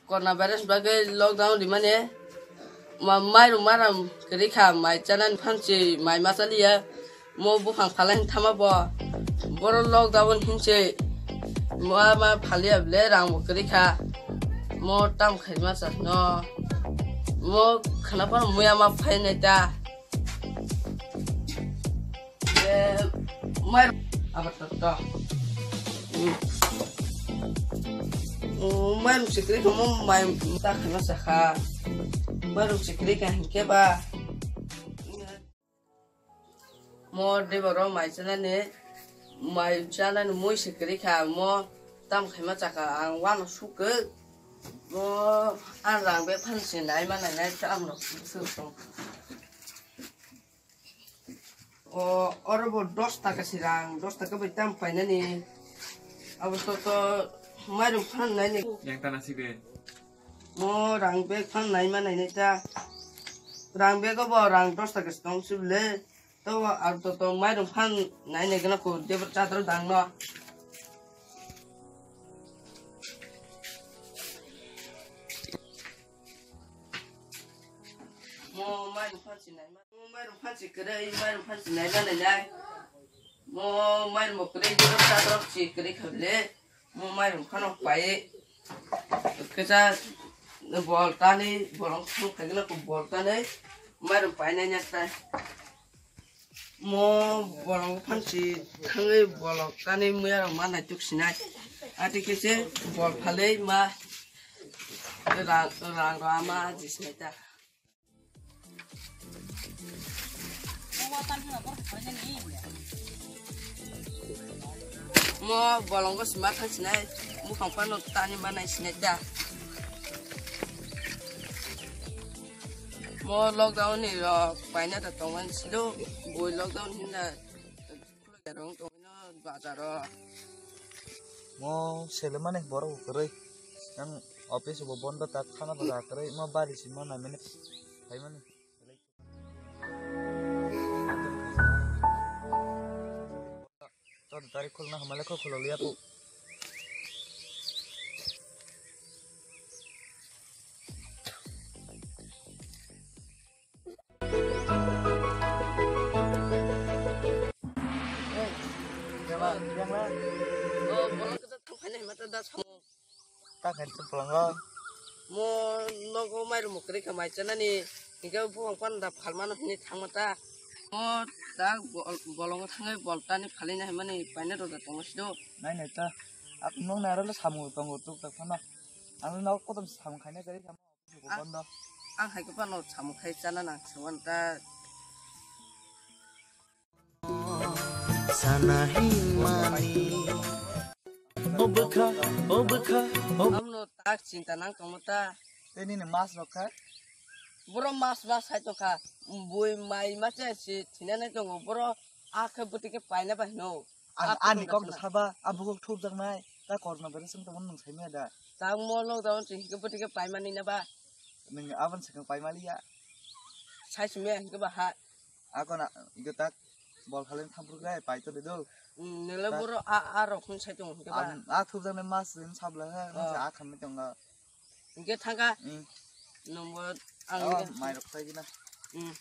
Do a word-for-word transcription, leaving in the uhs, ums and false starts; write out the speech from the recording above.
Corona virus bagwi lockdown rimani ma-, mairum maram kwrwi kha, mai chanani phansi mai ma chaliya. Mo buphang phalai thama bo. Boro lockdown hinse ma, ma phaliya bole rang bo kwrwi kha. Mo tam khai ma cha no. Mo khana pa muya ma phai nai ta. Eh, mai abar to to. Hmm. Oh, mairum sikri ko mo mai ta khana cha kha. Mairum sikri ka hinke ba. Mo de boro mai chanani, mai chanani mui sikri kha mo tam khai ma cha kha ang wano sukuk. Mo ang rang bag phansi nai ma nai nai ta ang rok suk suk. O, oro bo dos taka si rang, dos taka bai tam painani. Abo to, to mairum phan nai ni. Yang tana si be. Mo rang bag phan nai ma nai nai ta. Rang bag bo rang dos taka si tong si bole. To abo to, to mairum phan nai nai gana ko debor chadar dang no. Mo mairum phan si nai ma. Mo mairum phan si kwrwi, mairum phan si nai ma nai nai. Mo mairum bo kwrwi, borok chatrok si kwrwi kha bole. Mo mairum phano pai. Kwcha bol tani, bolong thang khaigwla ko bol tani. Mairum pai nai nai tai. Mo bolong phansi thangwi bolong tani muya rok ma nai tuk sinai. Ati khe se bol phalwi ma rang, rang ro ama ji sinai ta. Mo bolongo sima thang sinai, mukhang phano tani manai sinai ta. Mo lockdown ni rok paina ta tongmani silo, boi lockdown hinna khuluk rong tongmani bazar o. Mo selemani borok kwrwi, yang office bo bondo ta, thana bo kwrwi, mo bari sima naimani phaimani. Chauda tarik khulna hamale kho khuloliya po. Ta khain tong phalangw. Mo nogo mairum kwrwi kha mai chanani, hinkhe buphang panda phalmano hinwi thangma ta. Mo ta bol-, bolongo thangwi bol tani phalina hinmani paina roda tongo sido. Nai nai ta. Ak nong nai role samung tongo tuk tak phano. Ang nok kotom samung khaina kwrwi kha. Ang, ang hai khe phano samung khai chana nang se uan ta. Sana himani. O bwkha, o bwkha, o. Amno tak chinta nang tongma ta. Tei nini mas rok kha? Boro mas mas hai tongkha. Bui mai ma che si thina nai tongo. Boro akhe bwtwi khe paina bai hino. Ani kok da saba, a bukuk thupjaknai, ta korna bere sung tongmani nung saimaya da. Tang mo lockdown si hingke bwtwi khe paimani na ba? Nung aboni swkang paimaliya. Sai sumaya hingke ba ha. Ako na, iko tak, bol khaleng thampru khe, pai to de do. Hmm, nele boro a, a rok hun sai tong hingke ba. A thupjaknai mas rin sabla he, nung sa a khamni tonga. Hingke thangka. Hmm. Nungbo ang. Oh, mai rok sai gina. Hmm.